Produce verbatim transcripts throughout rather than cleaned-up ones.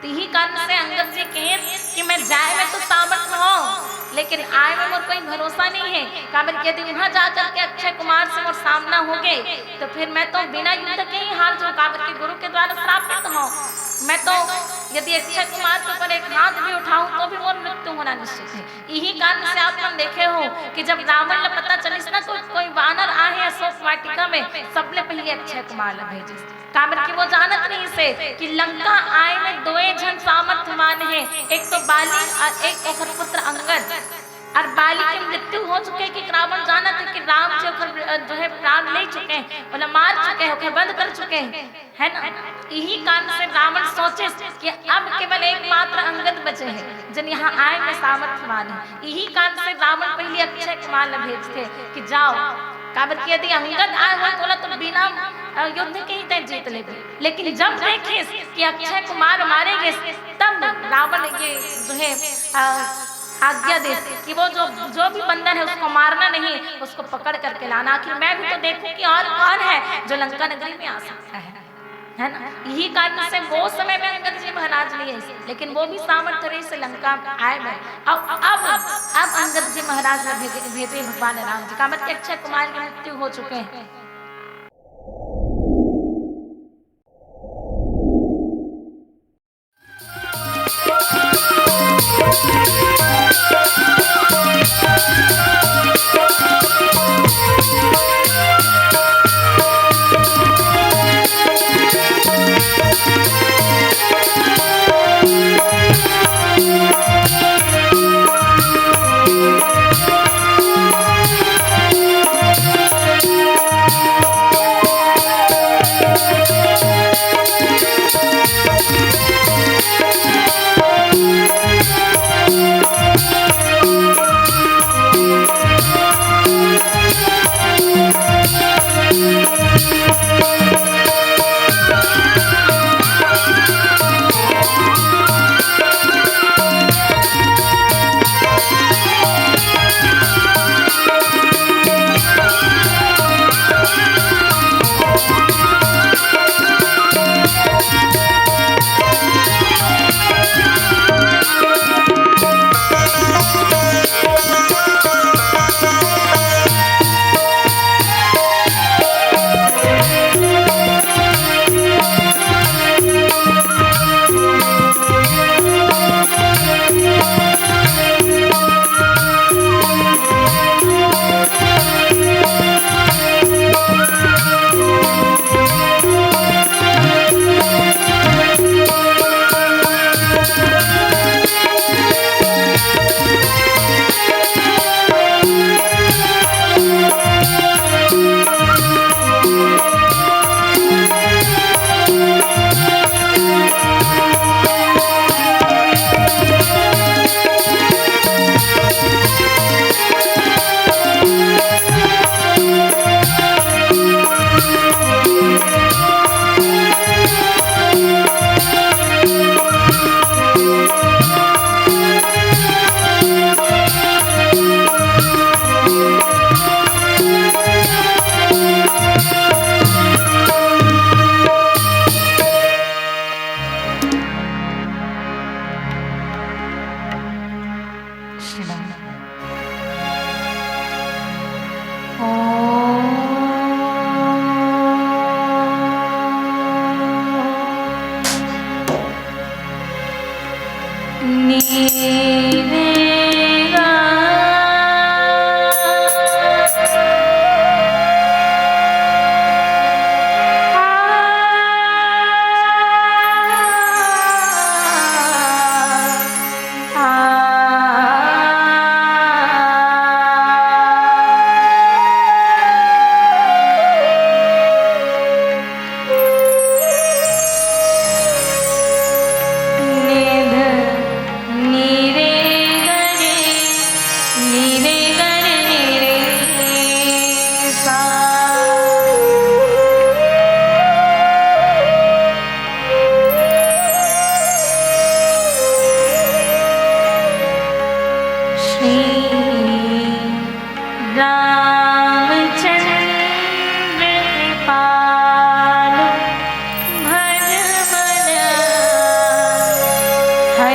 इही कारण से अंगद जी कहे कि मैं जाए में तो सामर्थ हूँ, लेकिन आए में मोर कोई भरोसा नहीं है। काबर कि यदि वहाँ जा करके अक्षय कुमार से मोर सामना हो गए, तो फिर मैं तो बिना युद्ध के ही हार जाऊँ, काबर कि गुरु के द्वारा श्रापित हूँ। मैं तो यदि अक्षय कुमार के ऊपर एक हाथ भी उठाऊँ, तो भी मोर मृत्यु होना निश्चित है। इही कारण से आप मन देखे हो कि जब रावण ला पता चलिस ना, कोई, कोई वानर आहे अशोक वाटिका में, सबले पहले अक्षय कुमार ला भेजिस। काबर कि वो जानत रहिस हे कि लंका आए में दोए झन सामर्थवान हे, एक तो बाली और एक ओकर पुत्र अंगद। और बाली के मृत्यु हो चुके कि रावण जानत हे कि राम जी ओकर, अ, जो है, प्राण ले चुके हैं, ओला मार चुके हैं, ओकर वध कर चुके हैं, है ना? इही कारण से रावण सोचिस कि अब केवल एकमात्र अंगद बचे हैं, जिन यहाँ आए में सामर्थवान है। इही कारण से रावण पहले अक्षय कुमार ला भेजथे कि जाओ, काबर कि यदि अंगद आए होय, तो ओला तो बिना, अ, युद्ध के ही तैं जीत लेबे। लेकिन जब देखिस कि अक्षय कुमार मारे गिस, तब रावण ये जो है, अ, आज्ञा देस कि वो जो, जो भी बंदर है, उसको मारना नहीं, उसको पकड़ करके लाना। आखिर मैं भी तो देखूं कि और कौन है जो लंका नगरी में आ सकता है, है ना? इही कारण से वो समय में अंगद जी महाराज नहीं आए, लेकिन वो भी सामर्थ्य रहिस लंका आए में। अब, अब, अब अंगद जी महाराज ला भेजे, भेजे भगवान राम जी। काबर कि अक्षय कुमार की मृत्यु हो चुके हैं।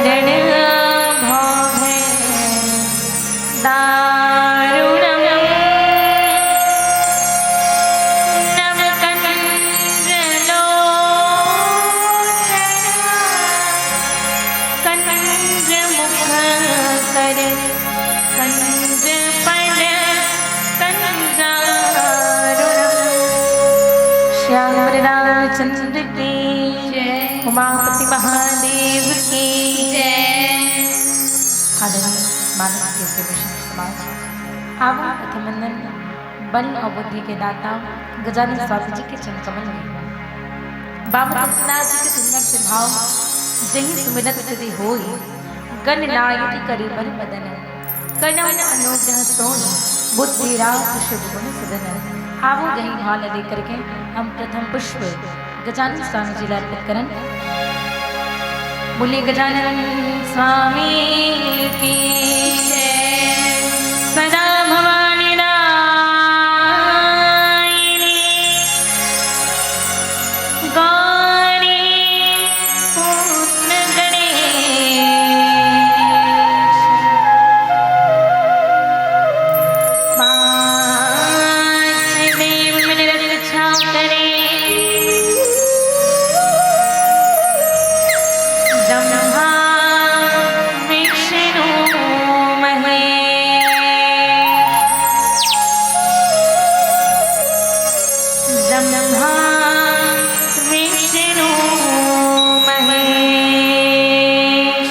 रणभोगदारुणम्। नवकञ्जलोचन कञ्जमुखकर कञ्जपदकञ्जारुणम्। श्याम रामचंद्र की जय। उमापति महादेव की जय। आदरणीय मानस के सेवा समाज, आवो अथ वंदन बल अउ बुद्धि के दाता गजानन स्वामी जी के चरण कमल में। बाबा तुलसीदास जी के सुंदर से भाव, "जहि सुमिरत सिद्धि होई, गणनायक करि बल बदन। करहु अनुग्रह सोई, बुद्धि राख शुभ गुन सदन।" आवो यही भाव लेकर के हम प्रथम पुष्प गजानन स्वामी जी ला अर्पित करन। बोलिए गजानन स्वामी की जय। सदा भवानी दायिनी गौरी पुत्र गणेश। पांच देव मन रक्षा करे। ब्रह्मा विष्णु महेश। ब्रह्मा विष्णु महेश।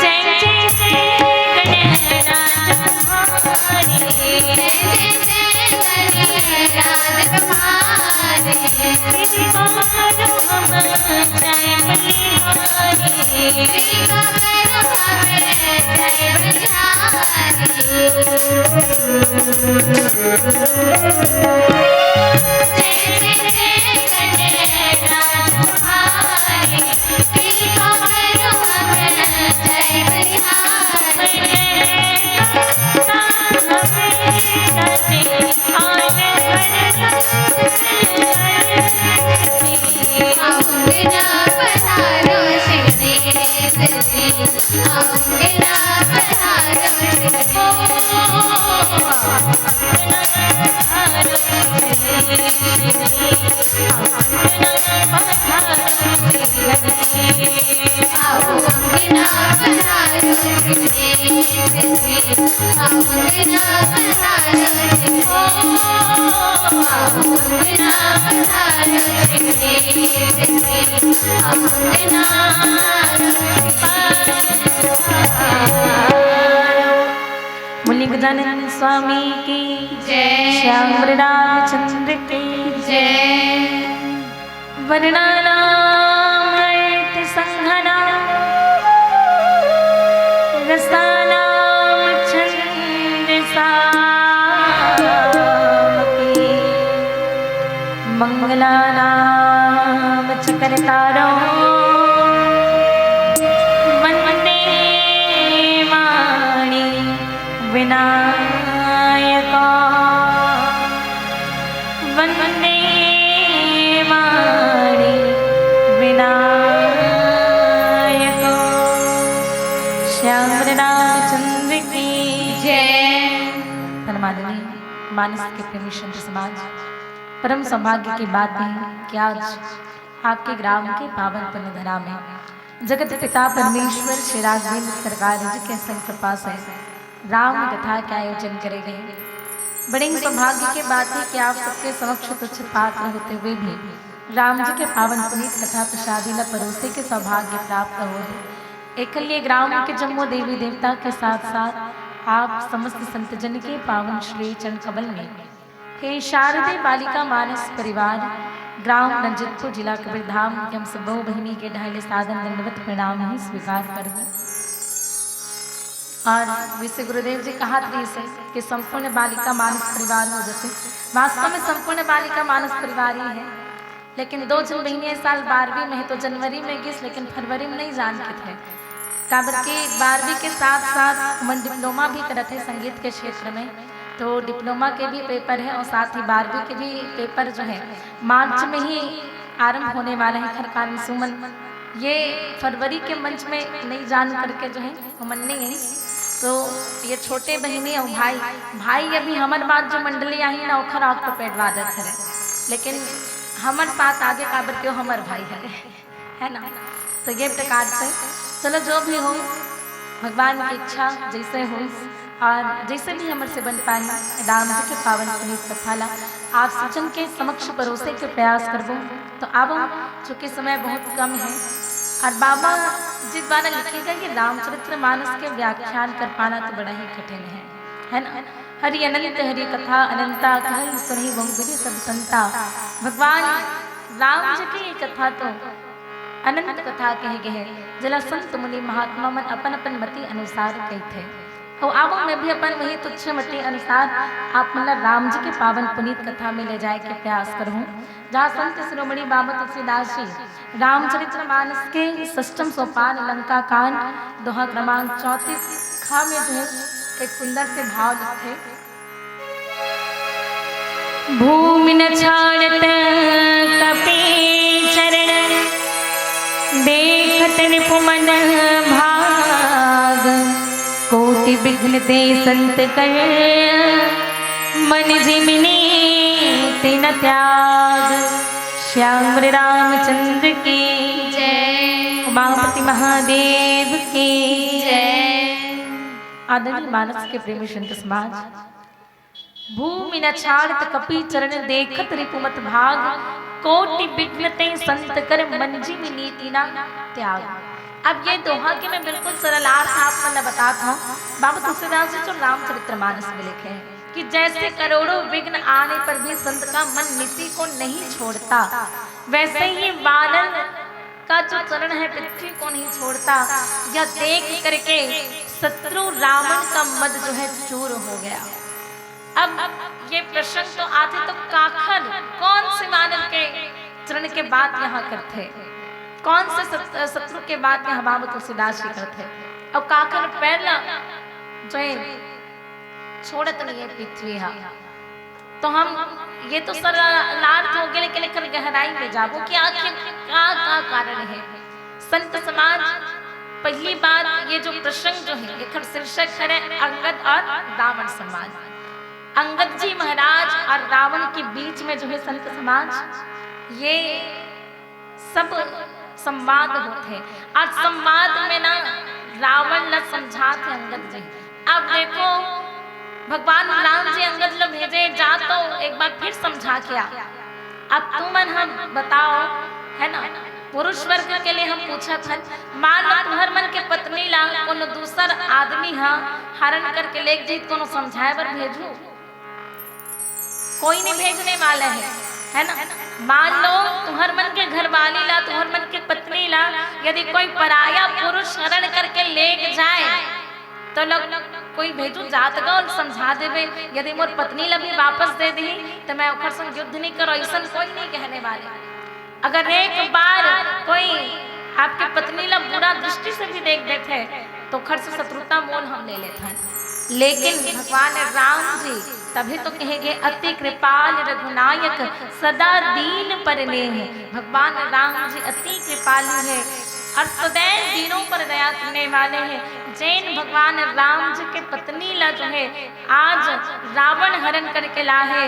जय जय जय गणराज तुम्हारे। जय जय जय गणराज तुम्हारे। कृपा करो हम जय बलिहारी। कृपा करो हम जय बलिहारी। जय जय जय गणराज तुम्हारे। मुनि गजानन स्वामी की जय। श्याम रामचंद्र की जय। वर्णानाम अर्थ संघानाम रसानाम छंद साम की। मंगलानाम च कर्तारो वंदे वाणी विनायको। वंदे वाणी विनायको। श्याम रामचंद्र की जय। परमादरणीय मानस के प्रेमी संत समाज, परम सौभाग्य की बात है कि आज आपके ग्राम के पावन पुण्य धरा में जगत पिता परमेश्वर श्री राघवेंद्र सरकार जी के असीम कृपा से राम कथा के आयोजन करे गए। बड़े ही सौभाग्य के बात है कि आप सबके समक्ष तुच्छ पात्र होते हुए भी राम जी के पावन पुनीत कथा प्रसादी ला परोसे के सौभाग्य प्राप्त हो है। एक लिए ग्राम के जम्मो देवी देवता के साथ साथ आप समस्त संत जन के पावन श्री चरण कमल में हे शारदे बालिका मानस परिवार, ग्राम रंजनपुर, जिला कबीरधाम के हम सबो बहिनी के ढाई ले सादर दंडवत प्रणाम ही स्वीकार करहूँ। और वैसे गुरुदेव जी कहा थे इसे कि संपूर्ण बालिका मानस परिवार हो जथे। वास्तव में संपूर्ण बालिका मानस परिवार ही है, लेकिन दो झन बहिनी ए साल बारहवीं में है, तो जनवरी में गिस, लेकिन फरवरी में नहीं जान के थे। काबर के बारहवीं के साथ साथ मन डिप्लोमा भी करत है संगीत के क्षेत्र में, तो डिप्लोमा के भी पेपर है और साथ ही बारहवीं के भी पेपर जो है मार्च में ही आरंभ होने वाला है। खर कारण सुमन ये फरवरी के मंच में नहीं जान करके जो है वो मन नहीं है। तो ये छोटे बहिनी और भाई, भाई अभी हमर बाद जो मंडली आही ना ओखर आग तो पेट वादत हरे, लेकिन हमर साथ आगे काबर के हमर भाई हरे। है ना? तो ये प्रकार से चलो जो भी हो भगवान की इच्छा जैसे हो और जैसे भी हमर से बन पाए राम जी के पावन पुनीत कथा ला आप सब जन के समक्ष परोसे के प्रयास करबो। तो आवो, चूंकि समय बहुत कम है और बाबा जी द्वारा लिखे गए ये रामचरित्र मानस के व्याख्यान कर पाना तो बड़ा ही कठिन है, है ना? हरि अनंत हरि कथा अनंता, कहइ सुनहि बहु विधि सब संता। भगवान राम जी की ये कथा तो अनंत कथा कहे गए हैं, जेला संत मुनि महात्मा मन अपन अपन मति अनुसार कहिथे। अउ आवो मैं भी अपन वही तुच्छ मति अनुसार आप मन ला राम जी के पावन पुनीत कथा में ले जाए के प्रयास करहूँ, जहाँ संत शिरोमणि बाबा तुलसीदास जी रामचरित्र मानस के षष्ठम सोपान लंका कांड दोहा क्रमांक चौंतीस ख में जो है एक सुंदर से भाव लिखथे। भूमि न छाड़त कपि चरण, देखत रिपु मन भाग। कोटि विघ्न ते संत कर, मन जिम नीति न त्याग। श्याम रामचंद्र की जय। उमापति महादेव की जय। आदरणीय मानस के प्रेमी संत समाज, भूमि न छाड़त कपि चरण, देखत रिपु मत भाग। कोटि विघ्न ते संत कर, मंजिम नीति ना त्याग। अब ये दोहा के मैं बिल्कुल सरलार्थ आप मन ल बतात हूँ। बाबा तुलसीदास जी जो रामचरित मानस में लिखे हैं कि जैसे करोड़ों विघ्न आने पर भी संत का मन नीति को नहीं छोड़ता, वैसे ही वानर का जो चरण है पृथ्वी को नहीं छोड़ता। यह देख करके शत्रु रावण का मद जो है चूर हो गया। अब ये प्रसंग तो आथे तो काखर, कौन से वानर के चरण के बात यहाँ करथे, कौन से शत-, शत्रु के बात यहाँ बाबा तुलसीदास जी करथे? अब काखर पैर ला जो है छोड़त नहीं है पृथ्वी हा। तो हम ये तो सरलार्थ हो गए, लेकिन एकर गहराई में जाबो कि आखिर का, का कारण है। संत समाज पहली बात ये जो प्रसंग जो है एकर शीर्षक है अंगद और रावण संवाद। अंगद जी महाराज और रावण के बीच में जो है संत समाज ये सब संवाद होथे। और संवाद में ना रावण ला समझाथे अंगद जी। अब देखो भगवान राम जी अंगद ला भेजे जा तो एक बार फिर समझा के आ। अब तुमन हम बताओ, है ना, पुरुष वर्ग के लिए हम पूछत हन, मान लो तुहर मन के पत्नी ला कोनो दूसर आदमी हा हरण करके लेग जी, कोनो समझाए बर भेजू? कोई नहीं भेजने वाला है, है ना? मान लो तुहर मन के घरवाली ला, तुहर मन के पत्नी ला यदि कोई पराया पुरुष हरण करके लेग जाए तो लोग कोई भेजू जात गा अउ समझा देबे, यदि मोर पत्नी ला भी वापस दे दी तो मैं ओकर संग युद्ध नहीं करो, ऐसन कोई नहीं कहने वाले। अगर एक बार कोई आपके पत्नी ला बुरा दृष्टि से भी देख देथे तो ओकर से शत्रुता मोल हम ले लेथन। लेकिन भगवान राम जी तभी तो कहे गए, अति कृपाल रघुनायक सदा दीन पर नेह। भगवान राम जी अति कृपालु है और सदैव दीनों पर दया करने वाले हैं। जैन भगवान राम जी के पत्नी ला जो है आज रावण हरण करके ला है,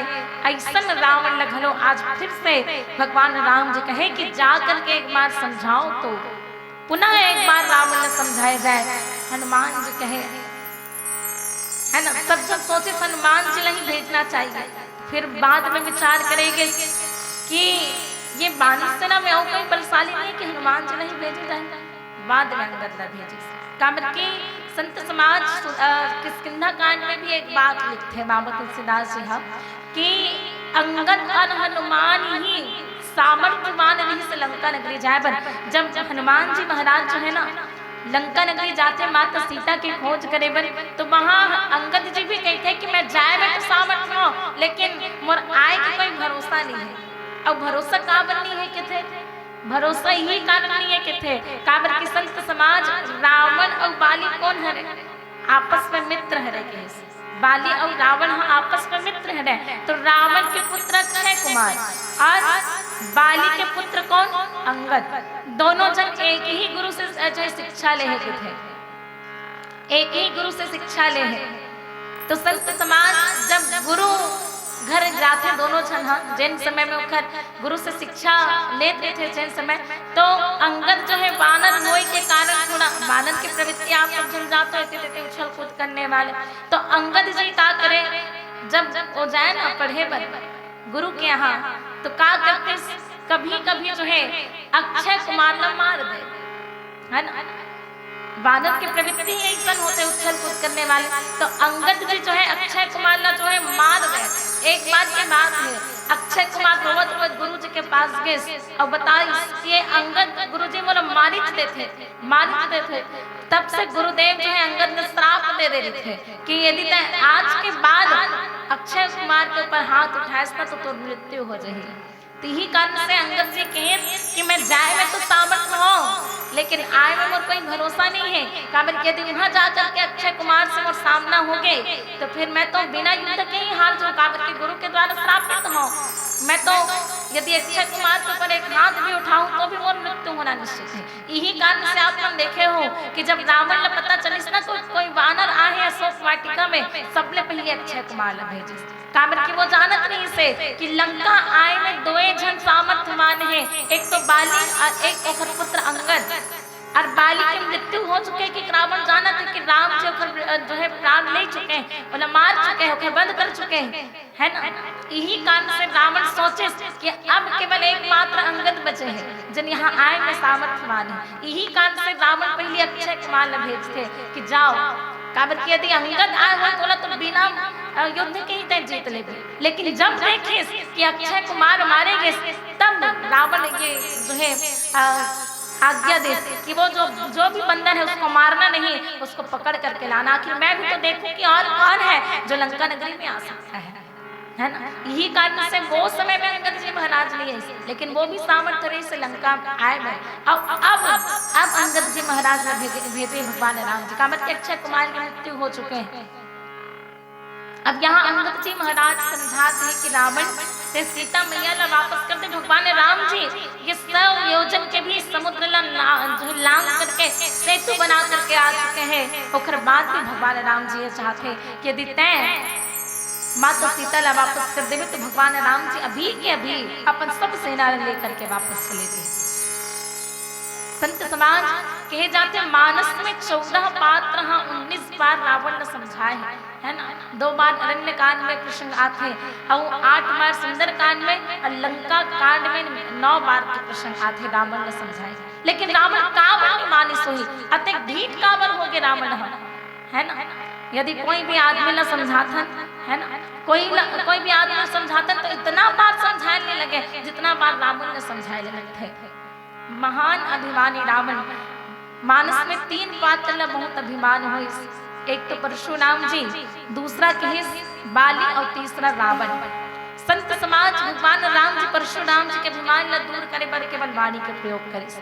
ऐसन रावण ला घलो आज फिर से भगवान राम जी कहे कि जा करके एक बार समझाओ तो। पुनः एक बार रावण ला समझाया जाए। हनुमान जी कहे, है ना, सब जन सोचे हनुमान जी ला ही भेजना चाहिए। फिर बाद में विचार करेंगे कि ये बानर सेना में और कोई बलशाली नहीं है कि हनुमान जी ला ही भेजे जाए, बाद में अंगद ला भेजे। काबर कि संत समाज सु-, अ, किष्किंधा कांड में भी एक बात लिखथे बाबा तुलसीदास जी हा कि अंगद और हनुमान ही सामर्थ्यवान रहिस लंका नगरी जाए बर। जब हनुमान जी महाराज जो है ना लंका नगरी जाथे माता सीता के खोज करे बर, तो वहाँ अंगद जी भी कहथे कि मैं जाए में तो सामर्थ हूँ, लेकिन मोर आए के कोई भरोसा नहीं है। अब भरोसा काबर नहीं है किथे? भरोसा यही कारण नहीं है किथे, काबर कि संत समाज रावण और बाली कौन हरे? आपस में मित्र हरे कहिस। बाली और रावण ह आपस में मित्र हरे, तो रावण के पुत्र अक्षय कुमार और बाली के पुत्र कौन? अंगद। दोनों जन एक ही गुरु से जो है शिक्षा ले हे थे, एक ही गुरु से शिक्षा ले हे। तो संत समाज जब गुरु घर जाथे दोनों झन ह, जेन समय में ओखर गुरु से शिक्षा लेत रहिथे जेन समय, तो अंगद जो है बानर होए के कारण थोड़ा बानर के प्रवृत्ति आप सब झन जातो एते तेते उछल कूद करने वाले। तो अंगद जी का करे, जब वो जाए ना पढ़े बर गुरु के यहाँ, तो का करते, कभी कभी जो है अक्षय कुमार ला मार दे, है ना। बानर के प्रवृत्ति ही ऐसन होते, उछल कूद करने वाले। तो अंगद जी जो है अक्षय कुमार ला जो है मार दे। एक बार के बात है, अक्षय कुमार रोवत रोवत गुरु जी के पास गए और बताइस कि ये अंगद गुरु जी मोला मारिच देथे, मारिच देथे। तब से गुरुदेव जो है अंगद ला श्राप दे दे रहे थे कि यदि तय आज के बाद अक्षय कुमार के ऊपर हाथ उठाएस ना तो तोर मृत्यु हो जाही। तो यही कारण से अंगद जी कहे कि मैं जाए में तो सामर्थ हूँ, लेकिन आए में मोर कोई भरोसा नहीं है। काबर कि यदि वहाँ जा करके अक्षय कुमार से मोर सामना हो गए तो फिर मैं तो बिना युद्ध के ही हार जाऊँ, काबर के गुरु के द्वारा श्रापित हूँ। मैं तो यदि अक्षय कुमार के ऊपर एक हाथ भी उठाऊँ तो भी मोर मृत्यु होना निश्चित है। यही कारण से आप मन देखे हो कि जब रावण ला पता चलिस ना कोई, कोई वानर आहे अशोक वाटिका में, सबले पहले अक्षय कुमार ला भेजिस। काबर कि वो जानत रहिस हे कि लंका आए में दोए झन सामर्थवान हे, एक तो बाली और एक ओखर पुत्र अंगद। और बाली के मृत्यु हो चुके कि रावण जानत हे कि राम जी ओकर, अ, जो है, प्राण ले चुके हैं, ओला मार चुके हैं, ओकर वध कर चुके हैं, है ना? यही कारण से रावण सोचे कि अब केवल एकमात्र अंगद बचे हैं, जिन यहाँ आए में सामर्थ्यवान है। यही कारण से रावण पहले अक्षय कुमार ला भेजथे कि जाओ, काबर कि यदि अंगद आए हो, तोला तो बिना, अ, युद्ध के ही तय जीत लेबे। लेकिन जब देखिस कि अक्षय कुमार मारे गे, तब रावण ये जो है, अ, आज्ञा दे कि वो जो, जो भी बंदर है, उसको मारना नहीं, उसको पकड़ करके लाना। आखिर मैं भी तो देखूं कि और कौन है जो लंका नगरी में आ सकता है, है ना? यही कारण से वो समय में अंगद जी महाराज नहीं आए, लेकिन वो भी सामर्थ्य रहे से लंका आए में। अब, अब, अब अंगद जी महाराज ने भेजे, भेजे भगवान राम जी, काबर कि अक्षय कुमार की मृत्यु हो चुके हैं। अब यहाँ अंगद जी महाराज समझात हे कि रावण, ते सीता मैया ला वापस कर दे। भगवान राम जी ये सौ योजन के भी समुद्र ला ना-, जो लांग करके सेतु बना करके आ चुके हैं। ओकर बाद भी भगवान राम जी ये चाहते हैं कि यदि तय माता सीता ला वापस कर देवे, तो भगवान राम जी अभी के अभी अपन सब सेना लेकर के वापस चले थे। संत समाज, कहे जाथे, मानस में चौदह पात्र, हाँ, उन्नीस बार रावण ने समझाए हैं, है ना? दो बार अरण्य कांड में प्रसंग आथे, और आठ बार सुंदर कांड में, और लंका कांड में नौ बार के प्रसंग आथे, रावण ने समझाए। लेकिन रावण काबर नहीं मानिस होही, अतेक ढीठ काबर होगे रावण ह, है ना? यदि कोई भी आदमी ला समझाथन, है ना, कोई ला, कोई भी आदमी ला समझाथन, तो इतना बार समझाए नहीं लगे, जितना बार रावण ने समझाए लगथे। महान अभिमानी रावण। मानस में तीन पात्र ला बहुत अभिमान होइस। एक तो परशुराम जी, दूसरा कहिस बाली और तीसरा रावण। संत समाज, भगवान राम जी परशुराम जी के अभिमान ला दूर करे बर केवल वाणी के प्रयोग करिस।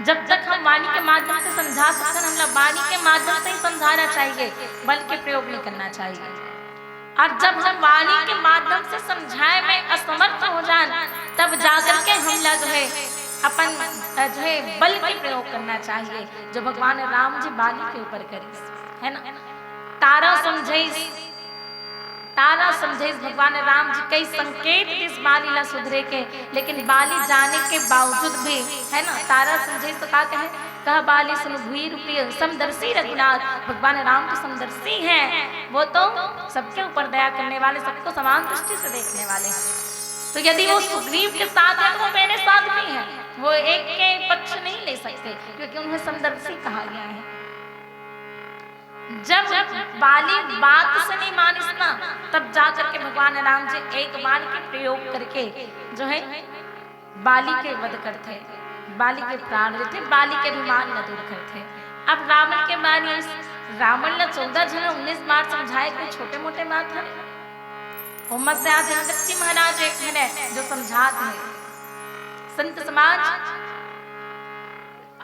जब तक हम वाणी के माध्यम से समझा सकथन, हमला वाणी के माध्यम से ही समझाना चाहिए, बल के प्रयोग नहीं करना चाहिए। और जब हम वाणी के माध्यम से समझाए में असमर्थ हो जान, तब जाकर के हमला जो है अपन, अ, जो है बल के प्रयोग करना चाहिए, जो भगवान राम जी बाली के ऊपर करिस, है ना? तारा समझाइस, तारा समझाइस, भगवान राम जी कई संकेत दिस बाली ला सुधरे के, लेकिन बाली जाने के बावजूद भी, है ना, तारा समझाइस तो का कहे, कह बाली सुन भुइर प्रिय समदर्शी रघुनाथ। भगवान राम तो समदर्शी हैं, वो तो सबके ऊपर दया करने वाले, सबको समान दृष्टि से देखने वाले हैं। तो यदि वो सुग्रीव के साथ है, तो वो मेरे साथ भी है। वो एक के पक्ष नहीं ले सकते, क्योंकि उन्हें समदर्शी कहा गया है। जब बाली बात से नहीं मानिस ना, तब जा करके भगवान राम जी एक बाण के प्रयोग करके जो है बाली के वध करथे, बाली के प्राण लेथे, बाली के अभिमान ला दूर करथे। अब रावण के बारे में, रावण ला चौदह झन उन्नीस बार समझाए, कोई छोटे मोटे बात है? ओमा से आज अंगद जी महाराज एक है जो समझात है संत समाज।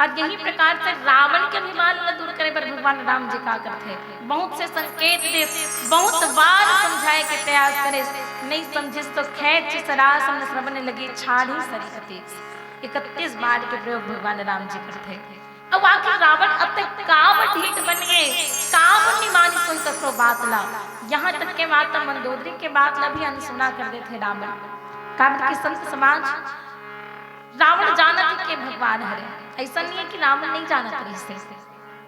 और यही प्रकार से रावण के अभिमान ला दूर करे बर भगवान राम जी का करथे, बहुत से संकेत दे, बहुत बार समझाए के प्रयास करे, नहीं समझिस तो खैच सरासम श्रवण लगी छाड़ी सरी अतीस। इकतीस बार के प्रयोग भगवान राम जी करथे। अब आखिर रावण अतेक काबर ढीठ बन गए, काबर नहीं मानिस कोई ककरो बात ला। यहाँ तक के माता मंदोदरी के बात ला भी अनसुना कर देथे रावण। काबर के संत समाज, रावण जानत हे के भगवान हरे, ऐसा नहीं है कि रावण नहीं जानत रहिस हे।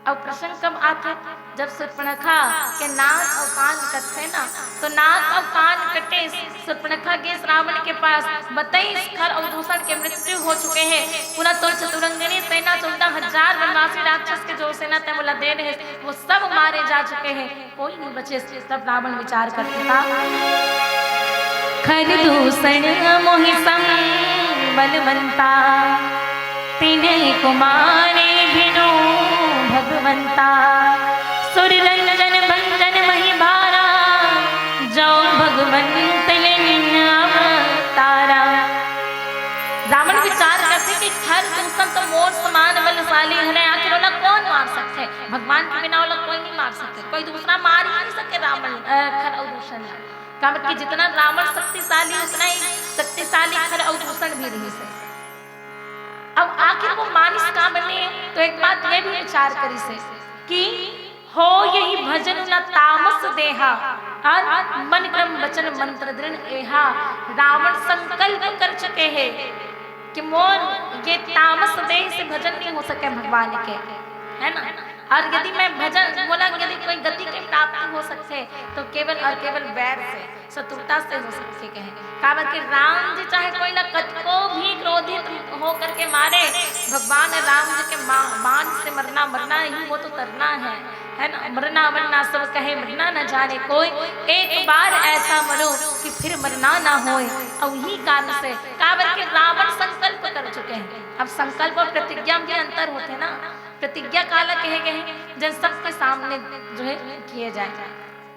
अउ प्रसंग कब आथे? जब शूर्पणखा के नाक अउ कान कटथे ना, तो नाक अउ कान कटे, शूर्पणखा गेस रावण के पास, बतइस खर अउ दूषण के मृत्यु हो चुके हैं, पूरा तो चतुरंगिनी सेना चौदह हजार वनवासी राक्षस के जो सेना तैं मोला दे रहे, वो सब मारे जा चुके हैं। कोई नहीं बचे। तब रावण विचार करथे का, खर दूषण मोहि सम बलवंता, तिन्हि को मारे भिनु भगवंता। सुर रंजन भंजन महि भारा, जो भगवंत लिन अवतारा। रावण विचार करथे कि खर दूषण तो मोर समान बलशाली हरे, आखिर ओला कौन मार सकथे? भगवान के बिना ओला कोई नहीं मार सकथे, कोई दूसरा मार ही नहीं सके रावण, अ, खर अउ दूषण ला। काबर कि जितना रावण शक्तिशाली, उतना ही शक्तिशाली खर अउ दूषण भी रहिस हे। अब आखिर वो मानिस का बने, तो एक बात ये भी विचार करिस हे कि हो यही भजन न तामस देहा, और मन क्रम वचन मंत्र दृढ़ एहा। रावण संकल्प कर चुके हैं, कि मोर ये तामस देह से भजन नहीं हो सके भगवान के, है ना? और यदि मैं भजन, मोला यदि कोई गति के प्राप्ति हो सकथे, तो केवल और केवल बैर से, शत्रुता से हो सकथे कहे। काबर के राम जी चाहे कोई ला कतको भी क्रोधित होकर के मारे, भगवान राम जी के मा-, बाण से मरना, मरना ही वो तो तरना है, है ना? "मरना मरना सब कहे, मरना न जाने कोई, एक बार ऐसा मरो कि फिर मरना ना होए।" और यही कारण से, काबर के रावण संकल्प कर चुके हैं। अब संकल्प और प्रतिज्ञा में भी अंतर होथे ना। प्रतिज्ञा काला कहे गए हैं, जन सबके सामने जो है किए जाए।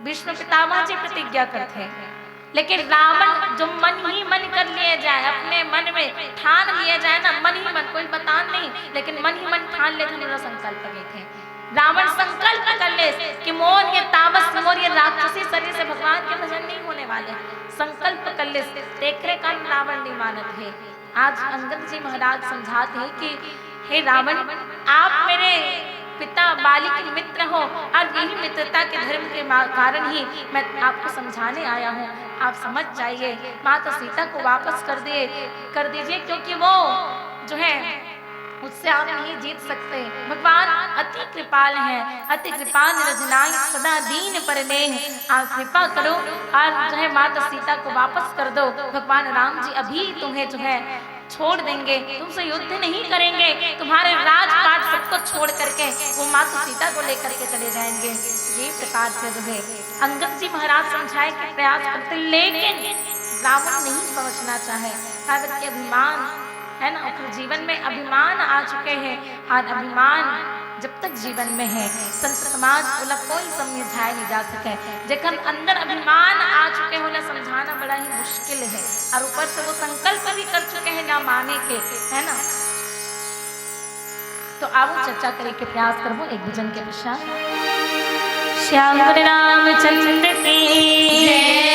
भीष्म पितामह जी प्रतिज्ञा करते हैं, लेकिन रावण जो मन ही मन कर लिए जाए, अपने मन में ठान लिए जाए ना, मन ही मन, कोई बतान नहीं, लेकिन मन ही मन ठान लेथे, मोर संकल्प लेथे। रावण संकल्प कर ले कि मोर ये तामस, मोर ये राक्षसी शरीर से भगवान के भजन नहीं होने वाले। संकल्प कर ले, तेखरे कारण रावण नहीं मानत है। आज अंगद जी महाराज समझाते हैं कि हे रावण, आप मेरे पिता बाली के मित्र हो और यही मित्रता के धर्म के मा-, कारण ही मैं आपको समझाने आया हूँ। आप समझ जाइए, माता सीता को वापस कर दिए, कर दीजिए, क्योंकि वो जो है, उससे आप नहीं जीत सकते। भगवान अति कृपाल हैं, अति कृपाल रजनाई सदा दीन पर नेह। आप कृपा करो और जो है, माता सीता को वापस कर दो। भगवान राम जी अभी तुम्हें जो है, छोड़ देंगे, तुमसे युद्ध नहीं करेंगे, तुम्हारे राजपाट सबको छोड़ करके वो माता सीता को लेकर के चले जाएंगे। ये प्रकार से जो है, अंगद जी महाराज समझाए के प्रयास करते, लेकिन रावण नहीं समझना चाहे। काबर के अभिमान है ना, ओकर जीवन में अभिमान आ चुके हैं, और अभिमान जब तक जीवन में है, संत समाज ओला कोई समझाए नहीं जा सके। जेखर अंदर अभिमान आ चुके, ओला समझाना बड़ा ही मुश्किल है, और ऊपर से वो संकल्प भी कर चुके हैं ना माने के, है ना। तो आवो चर्चा करे के प्रयास करबो एक भजन के पश्चात। श्याम गुरु रामचंद्र की जय।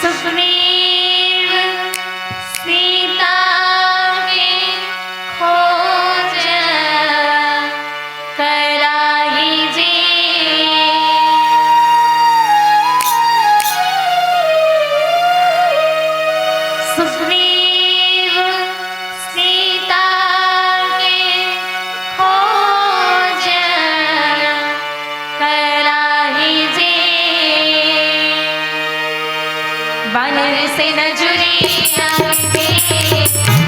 सुग्रीव सीता के खोज कराही जी। सुग्रीव सीता के खोज कराही जी। वानर सेना जुरी आवे जी,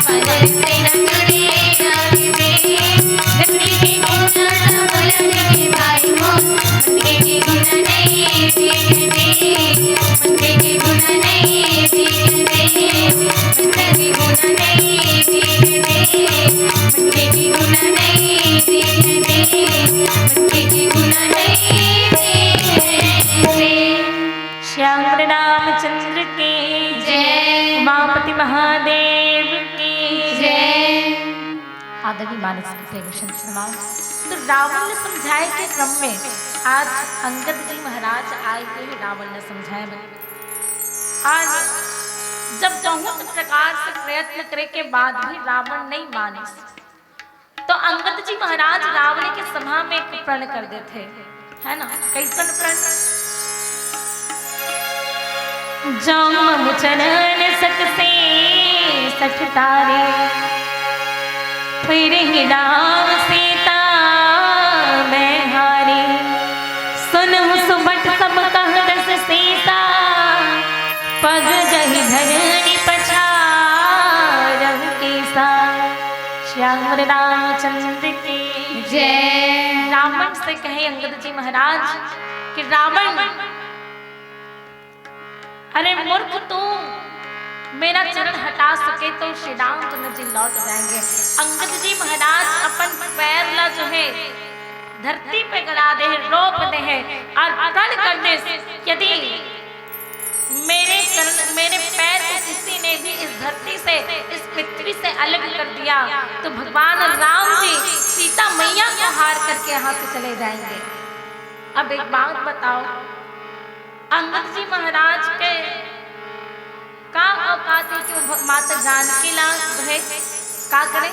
वानर सेना जुरी आवे जी। गंगे के किनारा बोला के भाई मोर, गंगे के गुण नहीं जी, गंगे के गुण नहीं जी, गंगे के गुण नहीं जी, गंगे के गुण नहीं जी, गंगे के गुण नहीं जी। श्याम रामचंद्र की जय। उमापति महादेव की जय। आदरणीय मानस के प्रेमी संत समाज, तो रावण ला समझाए के क्रम में आज अंगद जी महाराज आए हुए हैं रावण ला समझाए बर। आज जब बहुत प्रकार से प्रयत्न करे के बाद भी रावण नहीं मानिस, तो अंगद जी महाराज रावण के सभा में एक प्रण कर देथे, है ना? कैसन प्रण? जाम चरण सक से सठ तारे, फिर ही राम सीता मैं हारी। सुनहु सुभट सब कह दस सीसा, पग गहि धरनी पछारहु कीसा। श्याम रामचंद्र की जय। रावण से कहे अंगद जी महाराज कि रावण, अरे मूर्ख, तू मेरा चरण हटा सके तो श्री राम तुम्हें जी लौट जाएंगे। अंगद जी महाराज अपन पैर ला जो है धरती पे गड़ा दे है, रोप दे है और प्रण कर दे, यदि मेरे चरण, मेरे पैर को किसी ने भी इस धरती से, इस पृथ्वी से अलग कर दिया तो भगवान राम जी सीता मैया को हार करके यहाँ से चले जाएंगे। अब एक बात बताओ, अंगद जी महाराज के का औकात है कि वो भ-, माता जानकी ला जो है का करे,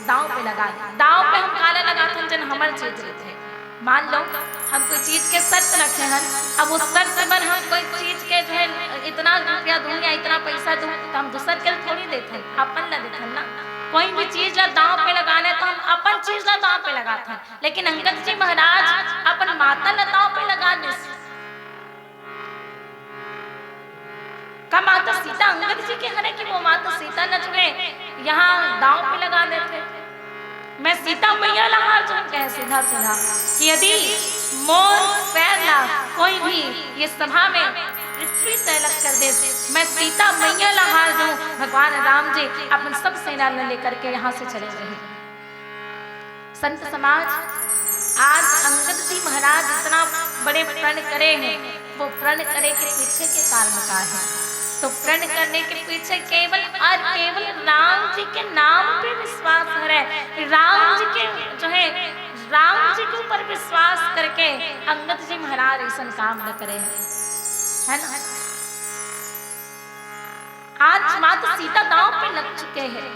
दांव पे लगा दे। दांव पे हम काला लगाथन, जन हमर चीज रहिथे। मान लो हम कोई चीज के शर्त रखे हन, अब उस शर्त पर हम कोई चीज के जो है इतना रुपया दूं या इतना पैसा दूं, तो हम दूसर के थोड़ी देथन, अपन ला देथन ना। कोई भी चीज ला दांव पे लगाना है तो हम अपन चीज ला दांव पे लगाथन, लेकिन अंगद जी महाराज अपन माता ला दांव पे लगा दे। का माता सीता अंगद जी के हरे कि वो माता सीता न चुने यहाँ दांव पे लगा देथे? मैं सीता मैया ला हार जाऊं, कहे सीधा सीधा कि यदि मोर पैर ला कोई भी ये सभा में पृथ्वी से अलग कर दे, मैं सीता मैया ला हार जाऊं। भगवान राम जी अपन सब सेना ला लेकर के यहाँ से चले गए। संत समाज, आज अंगद जी महाराज इतना बड़े प्रण करे हैं, वो प्रण करे के पीछे के कारण का है? तो प्रण करने के पीछे केवल और केवल राम जी के नाम पे विश्वास है। राम जी के जो है, राम जी के ऊपर विश्वास करके अंगद जी महाराज ऐसा काम न करे हैं, है ना? आज माता सीता दांव पे लग चुके हैं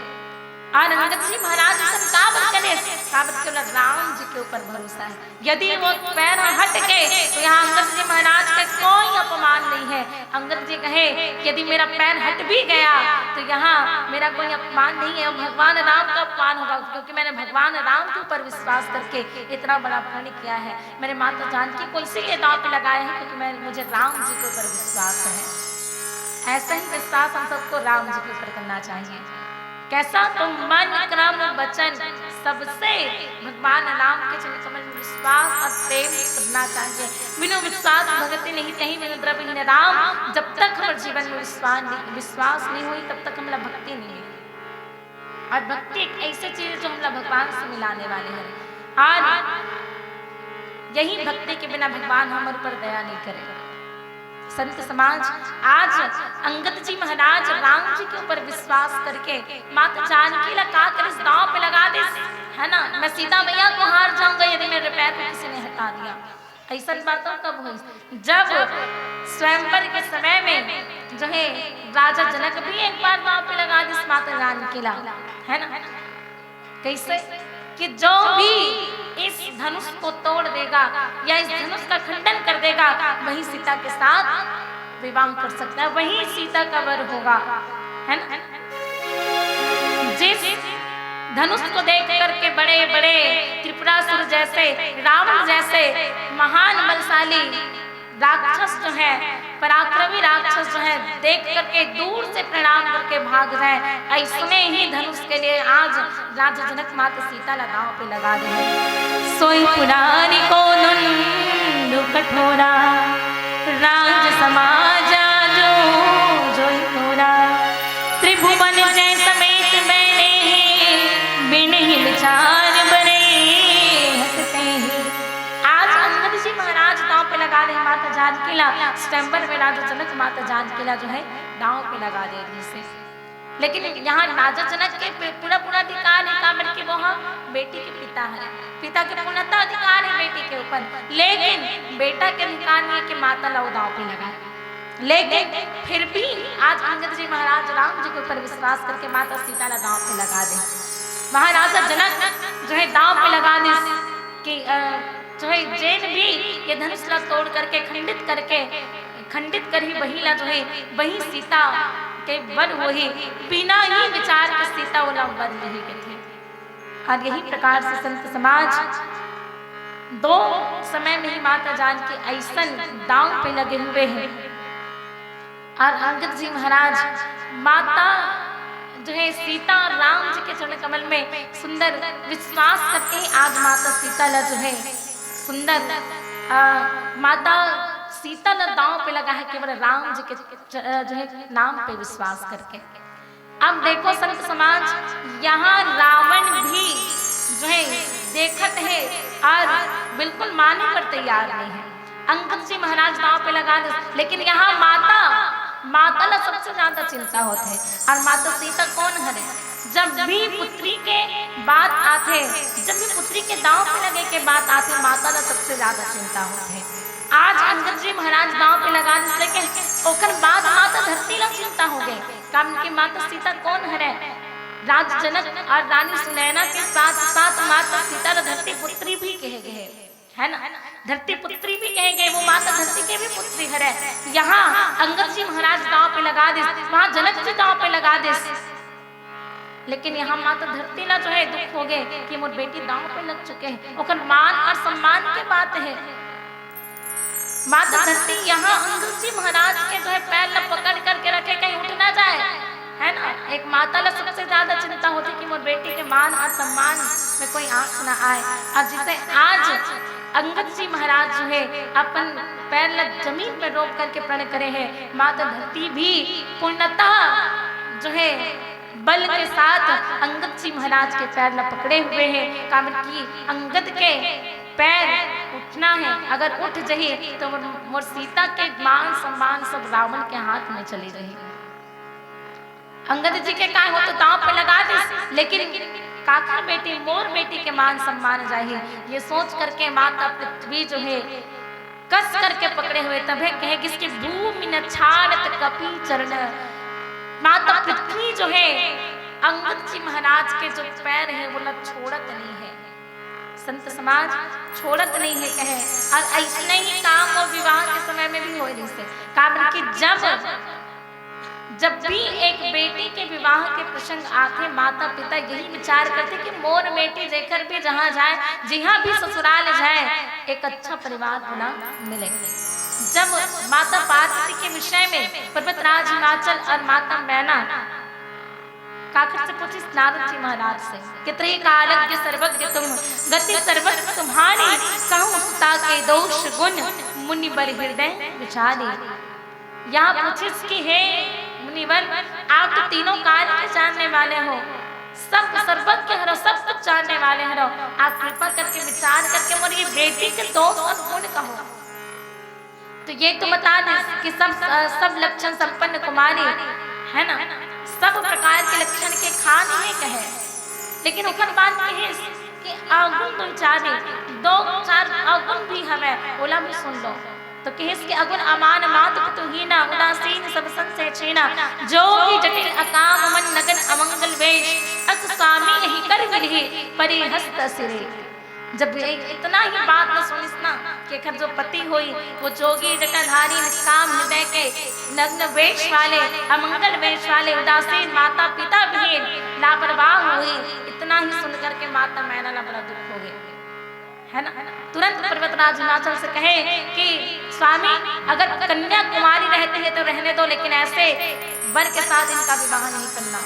और अंगद जी महाराज ऐसा काबर करे, काबर केवल राम जी के ऊपर भरोसा है। यदि वो पैर हट गए तो यहाँ अंगद जी महाराज का कोई अपमान नहीं है। अंगद जी कहे, यदि मेरा पैर हट भी गया तो यहाँ मेरा कोई अपमान नहीं है, भगवान राम का अपमान होगा, क्योंकि मैंने भगवान राम के ऊपर विश्वास करके इतना बड़ा प्रण किया है। मैंने माता जानकी को इसीलिए दांव पे लगाया है क्योंकि मैं, मुझे राम जी के ऊपर विश्वास है। ऐसा ही विश्वास हम सबको राम जी के ऊपर करना चाहिए। कैसा? तो मन क्रम वचन सबसे भगवान राम के चरण कमल में विश्वास और प्रेम करना चाहिए। बिनु विश्वास भगति नहीं, तहीं बिनु द्रवहीन राम। जब तक हमारे जीवन में विश्वास नहीं, विश्वास नहीं हुई, तब तक हमारा भक्ति नहीं हुई। और भक्ति एक ऐसी चीज है जो हमला भगवान से मिलाने वाली है। और यही भक्ति के बिना भगवान हमर ऊपर दया नहीं करे। संत समाज, आज अंगद जी महाराज राम जी के ऊपर विश्वास करके माता जानकी ला का करिस, दांव पे लगा दिस, है ना। मैं सीता मैया को हार जाऊंगा यदि मेरे पैर को किसी ने हटा दिया। ऐसा बात तो कब हुई? जब स्वयंवर के समय में जो है राजा जनक भी एक बार दांव पे लगा दिस माता जानकी ला, है ना। कैसे? कि जो भी इस धनुष को तोड़ देगा या इस धनुष का खंडन कर देगा, वही सीता के साथ विवाह कर सकता है, वही सीता का वर होगा, है ना। जिस धनुष को देख करके बड़े बड़े त्रिपुरासुर जैसे, रावण जैसे महान बलशाली राक्षस जो है, पराक्रमी राक्षस जो है, देख करके दूर से प्रणाम करके भाग जाए, ऐसने ही धनुष के लिए आज राजा जनक माता सीता ला दांव पे लगा दे। सोई पुरानी को नुंदु कठोरा, राज समाजा जो जोई तोरा। त्रिभुवन जय समेत मैंने ही, बिन ही विचार बरे हंसते ही। आज अंगद जी महाराज दांव पे लगा दे माता जानकी ला, स्वयंवर में राजा जनक माता जानकी ला जो है दांव पे लगा दे रही से। लेकिन यहाँ राजा जनक के पे-, पूरा पूरा अधिकार है, काबर कि वो ह बेटी के पिता है, पिता के पूर्णतः अधिकार है बेटी के ऊपर, लेकिन बेटा के अधिकार नहीं है कि माता ला वो दांव पे लगाए। लेकिन फिर भी आज अंगद जी महाराज राम जी के ऊपर विश्वास करके माता सीता ला दांव पे लगा दे। महाराजा जनक जो है दांव पे लगा दे कि, अ, जो है जेन भी ये धनुष ला तोड़ करके खंडित करके, खंडित करही वही ला जो है वही सीता के वर होही, बिना ही विचार के सीता ओला वर लेही कथे। और यही प्रकार से संत समाज दो समय में ही माता जानकी ऐसन दांव पे लगे हुए हैं। और अंगद जी महाराज माता जो है सीता और राम जी के चरण कमल में सुंदर विश्वास करके ही आज माता सीता ला जो है सुंदर, अ, माता सीता ला दांव पे लगा है केवल राम जी के च-, अ, जो है नाम पे विश्वास करके। अब देखो संत समाज, यहाँ रावण भी जो है देखत है और बिल्कुल माने पर तैयार नहीं है। अंगद जी महाराज दांव पे लगा दे, लेकिन यहाँ माता, माता ला सबसे ज्यादा चिंता होत है। और माता सीता कौन हरे? जब भी पुत्री के बात आथे, जब भी पुत्री के दांव पे लगे के बात आथे, माता ला सबसे ज्यादा चिंता होत है। आज अंगद जी महाराज दांव पे लगा दिस, लेकिन ओकर बाद माता धरती ला चिंता हो गए। काबर कि माता सीता कौन हरे? राज जनक और रानी सुनैना के साथ साथ माता सीता ला धरती पुत्री भी कहे गए, है ना? धरती पुत्री भी कहे गए, वो माता धरती के भी पुत्री हरे। यहाँ अंगद जी महाराज दांव पे लगा दिस, वहाँ जनक जी दांव पे लगा दिस, लेकिन यहाँ माता धरती ला जो है दुख हो गए कि मोर बेटी दांव पे लग चुके हैं, ओकर मान और सम्मान के बात है। माता धरती यहाँ अंगद जी महाराज के जो है पैर ला पकड़ करके रखे, कहीं उठ ना जाए, है ना? एक माता ला सबसे ज्यादा चिंता होती कि मोर बेटी के मान और सम्मान में कोई आंच ना आए। और जिसे आज अंगद जी महाराज जो है अपन पैर ला जमीन पे रोक करके प्रण करे हैं, माता धरती भी पूर्णतः जो है बल के साथ अंगद जी महाराज के पैर ला पकड़े हुए हैं। काबर कि अंगद के पैर उठना है, अगर उठ जही तो मोर, मोर सीता के मान सम्मान सब रावण के हाथ में चले जही। अंगद जी के काय हो तो दांव पे लगा दिस, लेकिन काकर बेटी, मोर बेटी के मान सम्मान जाही, ये सोच करके माता पृथ्वी जो है कस करके पकड़े हुए, तभे कहे किसकी भूमि न छाड़त कपि चरण। माता पृथ्वी जो है अंगद जी महाराज के जो पैर है वो ला छोड़त नहीं है। संत समाज छोड़त नहीं है कहे। और ऐसने ही काम वो विवाह के समय में भी होए रहिसे, काबर कि जब, जब भी एक बेटी के विवाह के प्रसंग आथे, माता पिता यही विचार करथे कि मोर बेटी जेकर भी जहाँ जाए, जिहाँ भी ससुराल जाए, एक अच्छा परिवार होना मिले। जब माता पार्वती के विषय में पर्वतराज हिमाचल और माता मैना काकर से पूछिस? नारद जी महाराज से कि त्रिकालज्ञ सर्वज्ञ तुम, गति सर्वज्ञ तुम्हारी, कहूँ सुता के दोष गुण मुनिवर हृदय विचारी। यहाँ पूछिस कि हे मुनिवर, आप तो तीनों काल के जानने वाले हो, सब सर्वज्ञ हरो, सब कुछ जानने वाले हरो, आप कृपा करके विचार करके मोर ये बेटी के दोष और गुण कहो। तो ये तो बता दे कि सब, सब लक्षण संपन्न कुमारी, है ना, सब प्रकार के लक्षण के खान ये कहे, लेकिन ओकर बाद कहिस कि अवगुण दो चार, दो चार अवगुण भी हवे, ओला भी सुन लो। तो कहिस कि अवगुण अमान मात पितुहीना, उदासीन सब संशय छीना, जोगी जटिल अकाम मन नगन अमंगल वेश, अस स्वामी यही कर मिलही परिहस्त सिरे। जब ए-, इतना ही बात न सुनिस ना कि एकर जो पति होई, वो जोगी जटाधारी, निष्काम हृदय के, नग्न वेश वाले, अमंगल वेश वाले, उदासीन, माता पिता विहीन, लापरवाह होई, इतना ही सुन करके माता मैना ला बड़ा दुख हो गया, है ना। तुरंत पर्वतराज हिमाचल से कहे कि स्वामी, अगर कन्या कुमारी रहती है तो रहने दो, लेकिन ऐसे वर के साथ इनका विवाह नहीं करना।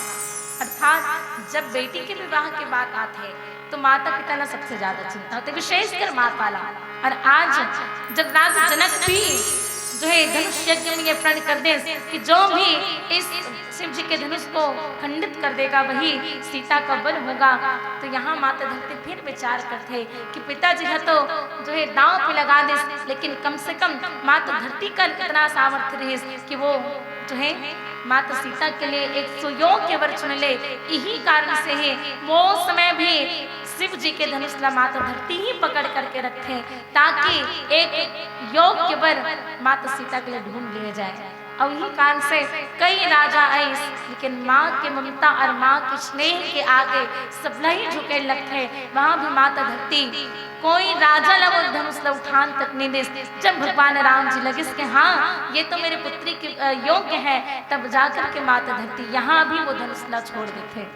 अर्थात जब बेटी के विवाह की बात आती है तो माता पिता ला सबसे ज्यादा चिंता होती है, विशेषकर माता ला। और आज जब राजा जनक भी जो है धनुष यज्ञ में ये प्रण कर दे कि जो भी इस शिव जी के धनुष को खंडित कर देगा, वही सीता का वन होगा, तो यहाँ माता धरती फिर विचार करथे कि पिताजी ह तो जो है दांव पे लगा दिस, लेकिन कम से कम माता धरती का इतना सामर्थ्य रहिस कि वो जो है माता सीता के लिए एक सुयोग्य वर चुन ले। यही कारण से ही वो समय भी शिव जी के धनुष ला माता धरती ही पकड़ करके रखथे, ताकि एक योग्य वर माता सीता के लिए ढूंढ लिया जाए। और यही कारण से कई राजा आइस, लेकिन माँ के ममता और माँ के स्नेह के आगे सबला ही झुके लगथे। वहाँ भी माता धरती कोई राजा ला वो धनुष ला उठान तक नहीं दिस। जब भगवान राम जी लगिस कि हाँ, ये तो मेरे पुत्री के, अ, योग्य है, तब जाकर के माता धरती यहाँ भी वो धनुष ला छोड़ देथे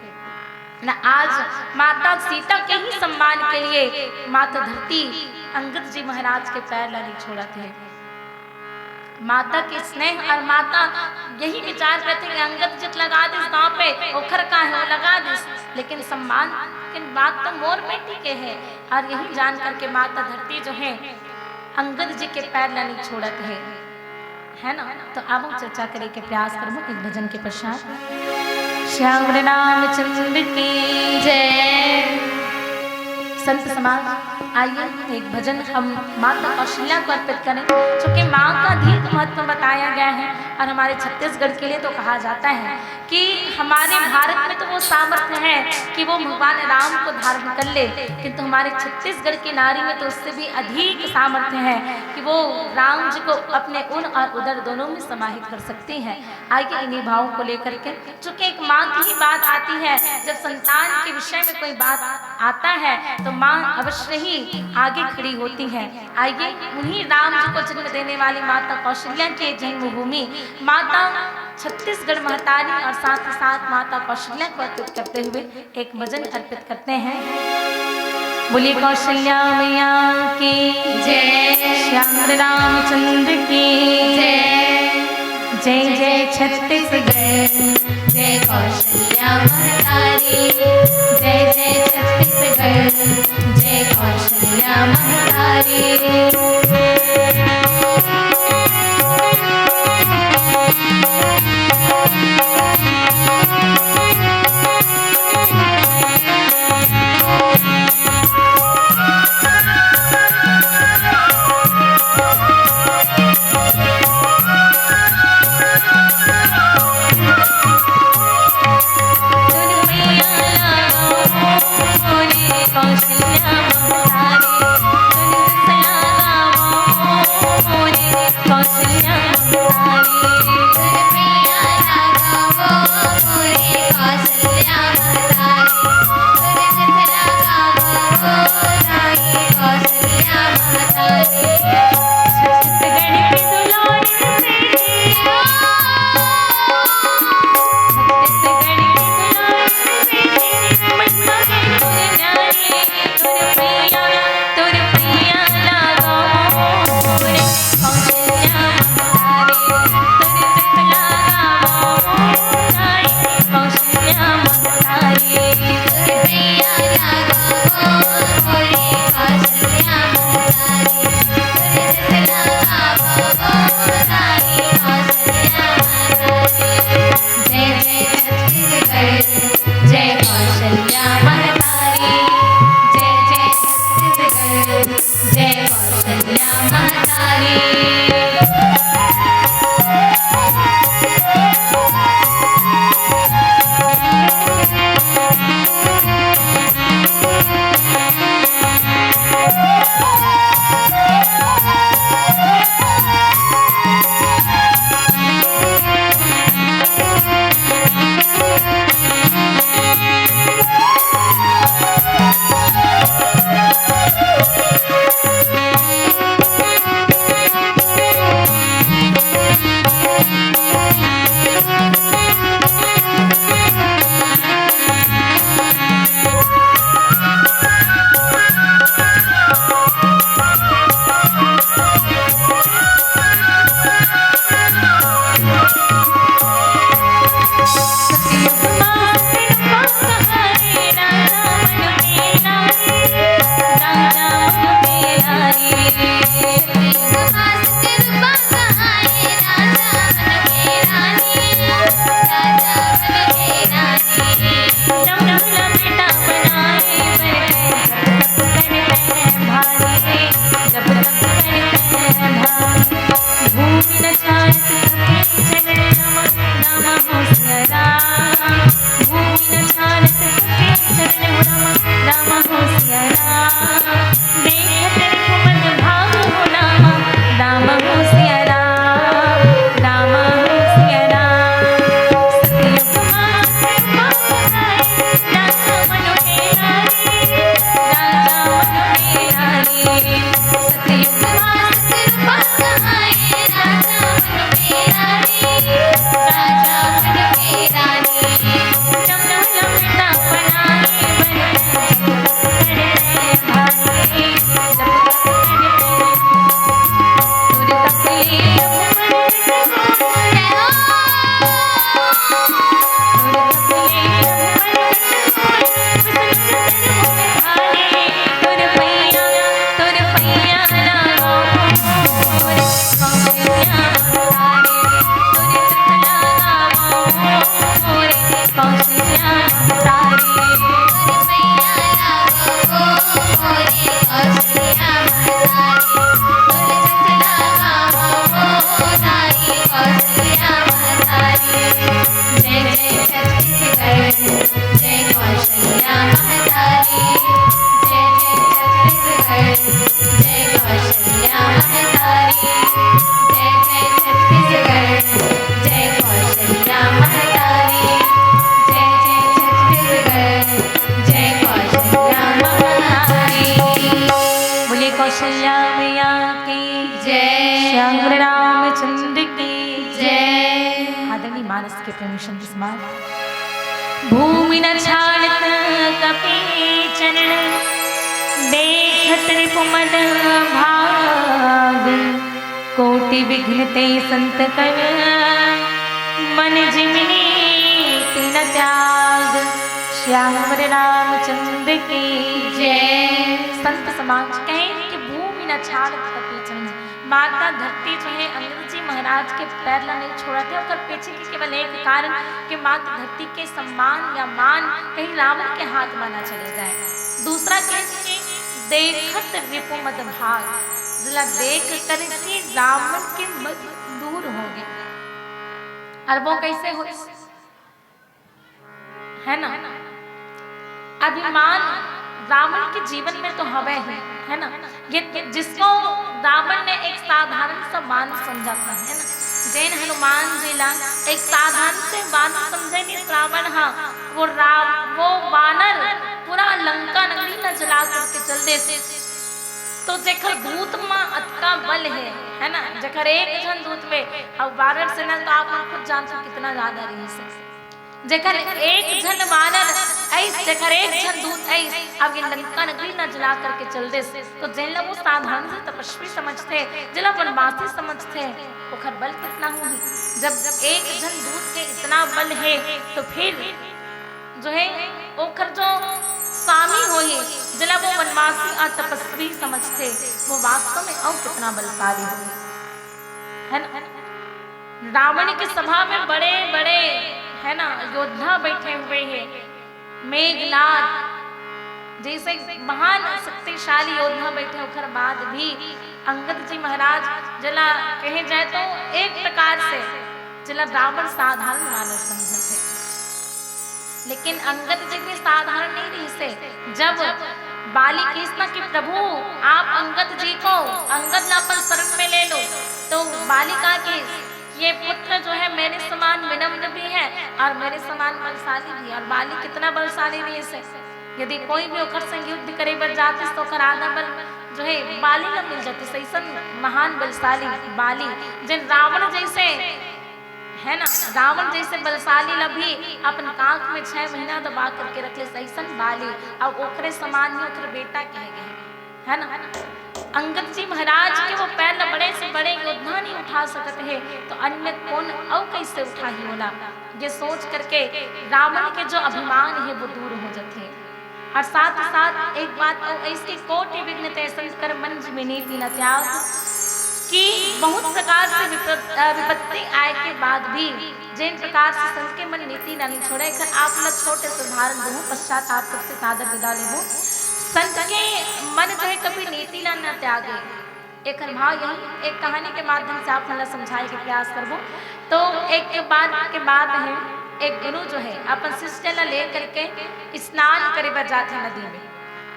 ना। आज माता सीता के ही सम्मान के लिए माता धरती अंगद जी महाराज के पैर ला नहीं छोड़त हे। माता के स्नेह और माता यही विचार करथे कि अंगद जी त लगा दिस दांव पे, ओखर का है, वो लगा दिस, लेकिन सम्मान के बात तो मोर बेटी के है। और यही जान करके माता धरती जो है अंगद जी के पैर ला नहीं छोड़त हे, है ना। तो अब हम चर्चा करे के प्रयास करबो एक भजन के पश्चात। श्याम रामचंद्र की जय। संत समाज, आइए एक भजन हम माता कौशल्या को अर्पित करें, क्योंकि माँ का अधिक महत्व बताया गया है। और हमारे छत्तीसगढ़ के लिए तो कहा जाता है कि हमारे भारत में तो वो सामर्थ्य है कि वो भगवान राम को धारण कर ले, किंतु हमारे छत्तीसगढ़ की नारी में तो उससे भी अधिक सामर्थ्य है कि वो राम जी को अपने उन और उदर दोनों में समाहित कर सकती है। आइए इन्हीं भावों को लेकर के, चूंकि एक माँ की ही बात आती है, जब संतान के विषय में कोई बात आता है तो माँ अवश्य ही आगे खड़ी होती है। आइए उन्हीं राम जी को जन्म देने वाली माता कौशल्या के जन्मभूमि माता छत्तीसगढ़ महतारी और साथ ही साथ माता कौशल्या को अर्पित करते हुए एक भजन अर्पित करते हैं। बोलिए कौशल्या मैया की जय। श्याम रामचंद्र की जय। जय जय छत्तीसगढ़, जय कौशल्या महतारी। जय जय छत्तीसगढ़, जय कौशल्या महतारी। बोले कौशल्या मैया की जय। श्याम रामचंद्र की जय। आदरणीय मानस के प्रेमी संत समाज, भूमि न छाड़त कपि चरण, देखत रिपु मद भाग। कोटि विघ्न ते संत कर, मन जिम नीति न त्याग। श्याम रामचंद्र की जय। संत समाज कहे कि भूमि न छाड़त कपि चरण, माता धरती जो है अंगद जी महाराज के पैर ला नहीं छोड़त हे। ओकर पीछे के केवल एक कारण कि माता धरती के सम्मान या मान कहीं रावण के हाथ में ना चले जाए। दूसरा कहे कि देखत रिपु मद भाग, जिला देख कर के रावण के मद दूर हो गए। और वो कैसे हो, है ना? अभिमान रावण के जीवन में तो हवे ही, है ना? ये जिसको रावण ने एक साधारण सा मानव समझा था, है ना? जैन हनुमान जी ला एक साधारण से मानव समझे नहीं रावण, हाँ, वो राव वो वानर पूरा लंका नगरी ला जला करके चल देते। तो जेकर दूत मा अतका बल है, है ना? जेकर एक झन दूत में, अब वानर सेना तो आप मन खुद जानते हो कितना ज्यादा रही है। जेकर एक झन वानर ऐस, जेकर एक झन दूत ऐस, अब ये लंका नगरी न जला करके चल देस, तो जेन ला वो साधारण से तपस्वी समझते, जेला वनवासी समझते, ओकर बल कितना होही? जब एक झन दूत के इतना बल है, तो फिर जो है, ओकर जो स्वामी होही, जेला वो वनवासी और तपस्वी समझते, वो वास्तव में और कितना बलशाली होही, है ना? रावण की सभा में बड़े-बड़े, है ना, योद्धा बैठे हुए हैं। मेघनाद जैसे महान शक्तिशाली योद्धा बैठे, ओकर बाद भी अंगद जी महाराज जेला कहे जाए तो एक प्रकार से जेला रावण साधारण मानव समझत हे। लेकिन अंगद जी भी साधारण नहीं रहिसे। जब बाली किहिस ना कि प्रभु, आप अंगद जी को, अंगद ला अपन शरण में ले लो, तो बाली कहा कि ये पुत्र जो है मेरे समान विनम्र भी है और मेरे समान बलशाली भी है। और बाली कितना बलशाली रहिसे, यदि कोई भी ओकर संग युद्ध करे बर जातिस तो ओकर आधा बल जो है बाली ला मिल जातिस। ऐसन महान बलशाली बाली, जेन रावण जैसे, है ना, रावण जैसे बलशाली ला भी अपन काख में छह महीना दबा करके रख ले, ऐसन बाली। अब ओकरे समान ही ओकर बेटा कहे गए, है ना? अंगद जी महाराज के वो पैर ला बड़े से बड़े योद्धा नहीं उठा सकत हे, तो अन्य कौन अउ कैसे उठाही ओला? ये सोच करके रावण के जो अभिमान है वो दूर हो जाते। और साथ ही साथ एक बात अउ, इसके कोटि विघ्न ते संत कर, मन जिम नीति न त्याग, कि बहुत प्रकार से विपत-, अ, विपत्ति आए के बाद भी जेन प्रकार से संत के मन नीति ला नहीं छोड़े, एकर आप ला छोटे से उदाहरण दूँ, पश्चात आप सबसे सादर विदा लेबो। संत के मन जो है कभी नीति ला न त्यागे। एकर भाव यही एक कहानी के माध्यम से आप मन ला समझाए के प्रयास करबो। तो एक बार के बात है, एक गुरु जो है अपन शिष्य ला ले करके स्नान करे बर जाथे नदी में।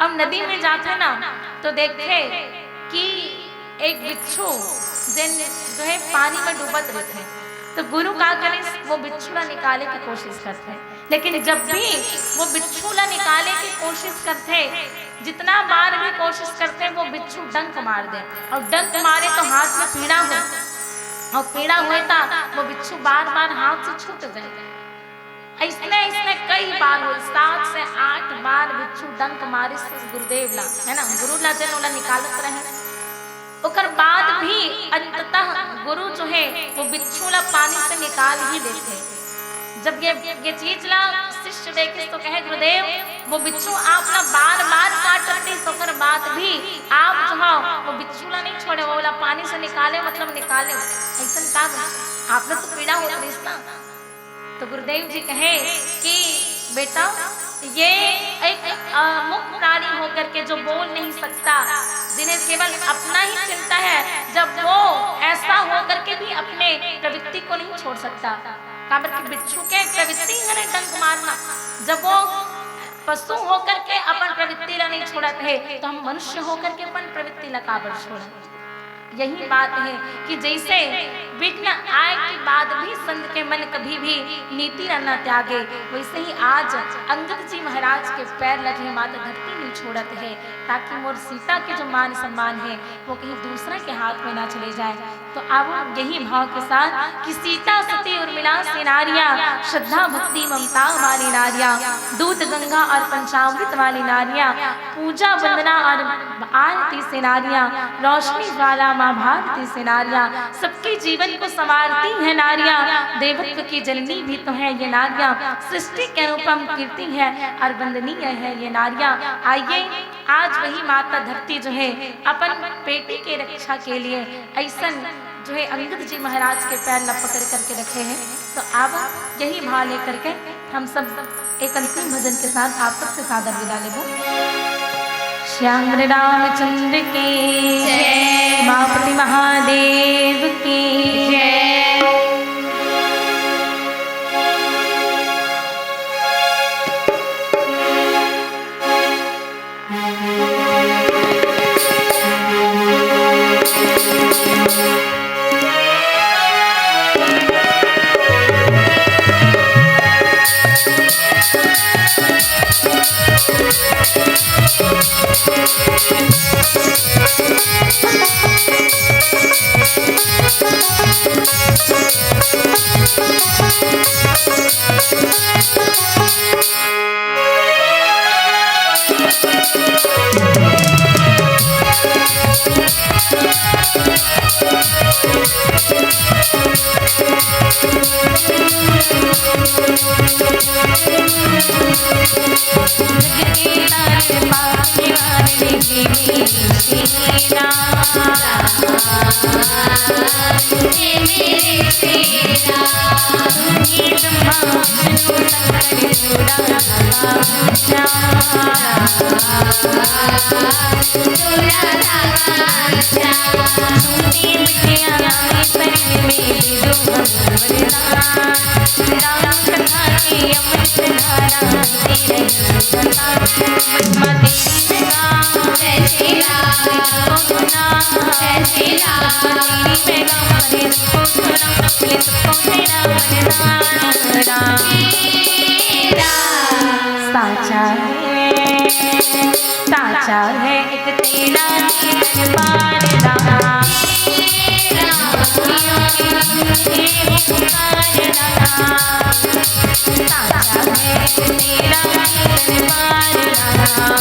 अब नदी में जाथे ना तो देखथे कि एक बिच्छू जेन जो है पानी में डूबत रहिथे, तो गुरु का करे, वो बिच्छू ला निकाले के कोशिश करथे। लेकिन जब भी वो बिच्छू ला निकाले के कोशिश करथे, जितना बार भी कोशिश करथे, वो बिच्छू डंक मार दे, और डंक मारे तो हाथ में पीड़ा हो, और पीड़ा होए ता वो बिच्छू बार बार हाथ से छूट जाए। ऐसने ऐसने कई बार होइस, सात से आठ बार बिच्छू डंक मारिस गुरुदेव ला, है ना, गुरु ला, जेन ओला निकालत रहे। ओकर बाद भी अंततः गुरु जो है वो बिच्छू ला पानी से निकाल ही देथे। जब ये, ये चीज ला शिष्य देखिस तो कहे, "गुरुदेव, वो बिच्छू आप ला बार-बार काटत रहिस, ओकर बाद भी आप जो हव, वो बिच्छू ला नहीं छोड़े, वो ला पानी से निकाले, मतलब निकाले।" अइसन का बोले? आप ला तो पीड़ा होत रहिस ना। तो गुरुदेव जी कहे कि बेटा, ये एक अमुक प्राणी होकर के जो बोल नहीं सकता, जिन्हें केवल अपना ही चिंता है, जब वो ऐसा होकर के भी अपने प्रवृत्ति को नहीं छोड़ सकता, काबर कि बिच्छू के प्रवृत्ति हरे डंक मारना। जब वो पशु होकर के अपन प्रवृत्ति ला नहीं छोड़त हे, तो हम मनुष्य होकर के अपन प्रवृत्ति ला काबर छोड़न? यही बात है कि जैसे विघ्न आए के बाद भी संत के मन कभी भी नीति ला न त्यागे, वैसे ही आज अंगद जी महाराज के पैर ला जो हे माता धरती नहीं छोड़त हे, ताकि मोर सीता के जो मान सम्मान है, वो कहीं दूसरा के हाथ में ना चले जाए। तो अब यही भाव के साथ कि सीता सती उर्मिला से नारियां, श्रद्धा भक्ति ममता वाली नारियां, दूध गंगा और पंचामृत वाली नारियां, पूजा वंदना और आरती से नारियां, रोशनी ज्वाला माँ भारती से नारियां, सबके जीवन को संवारती है नारियां। देवत्व की जननी भी तो है ये नारियां, सृष्टि के अनुपम कीर्ति है और वंदनीय है ये नारियां। आइए, आज वही माता धरती जो है अपन बेटी के रक्षा के लिए ऐसन जो है अंगद जी महाराज के पैर ला पकड़ करके रखे हैं। तो अब यही भाव लेकर के हम सब एक अंतिम भजन के साथ आप सबसे सादर विदा लेबो। श्याम रामचंद्र की जय। उमापति महादेव की जय। साचा है, साचा है एक तेरा दीदार बार राम। साचा है एक तेरा दीदार बार राम।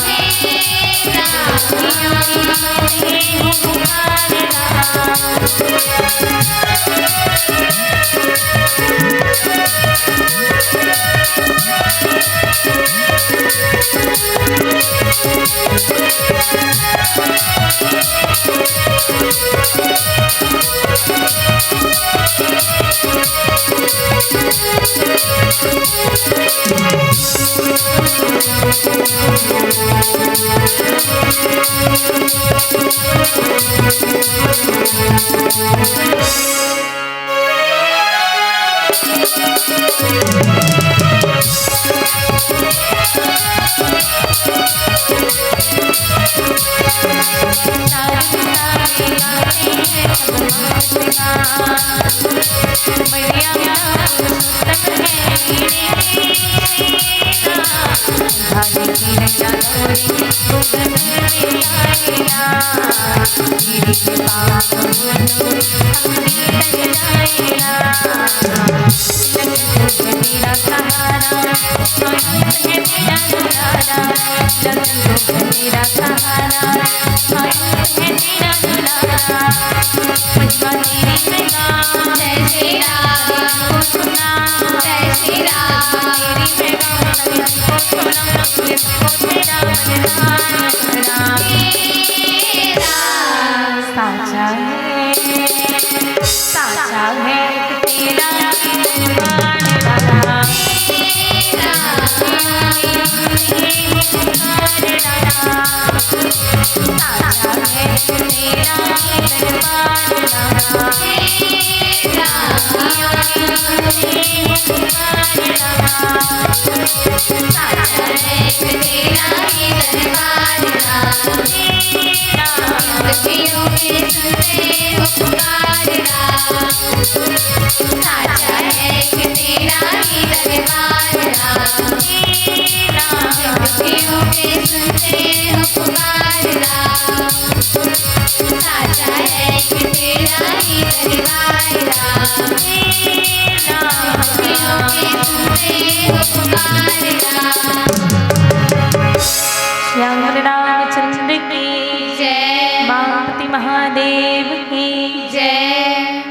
श्याम रामचंद्र की जय। मांगपति महादेव की जय।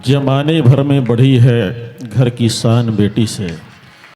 जमाने भर में बढ़ी है घर की शान बेटी से।